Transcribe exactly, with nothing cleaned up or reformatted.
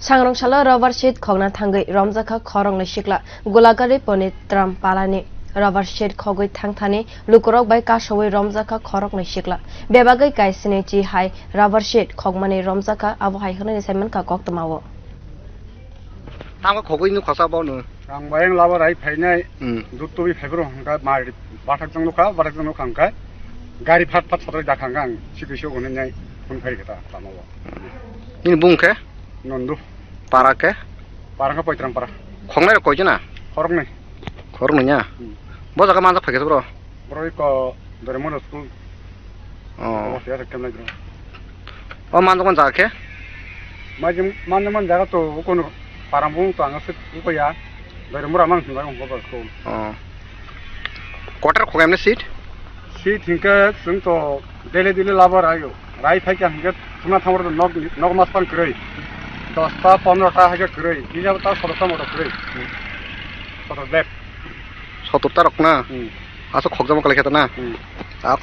Sangrong salo rubber sheet khokna thangwi romjakha khoroknwi sikla, Gulagari Ponitram Palani. Rubber sheet khogwi thangthani lukurok bai kasowi romjakha khoroknwi sikla. Bebagwi kaisini chi hai rubber sheet khokmani romjakha, abo hai hwnwi saimankha koktwmao. Tamo khogwi nuk khasa bo nw. Ang bayang labo rai phainai. Hmm. Dut tubi phaibro hangka mar bathak jang nukha, bathak jang nukha hangka. Gari phat phat sotoi dakha hangka ang sikui sio gonai nai phone phai kata tamo bo. Nini bung khe? Nondu. Para khe? Para khe Poitram para. Khongnai rok koi jona? Khoroknwi. Khoroknwi ya? Hmm. Bo jaga manjak phai khe bro? Boroi ko Dorimura school. Oh. Obo siya sekem lai dro. O manjakman jaga khe? Majim, manjakman jaga to kono parambung to anga sik ko ya. Dorimura mang sinai ko school. Oh. Quarter khogwi emne seat? Seat hingke sing to daily daily labar ayo. Rai phai kya hingke thuna thamor nok, nok mas pan kroi. Dosta, pondrota hai khe kroi. Hijab ta sotota moto kroi. Sotor black. Sotor ta rok na? Hmm. Asok khokjamo kalai kheta na? Hmm. Ah.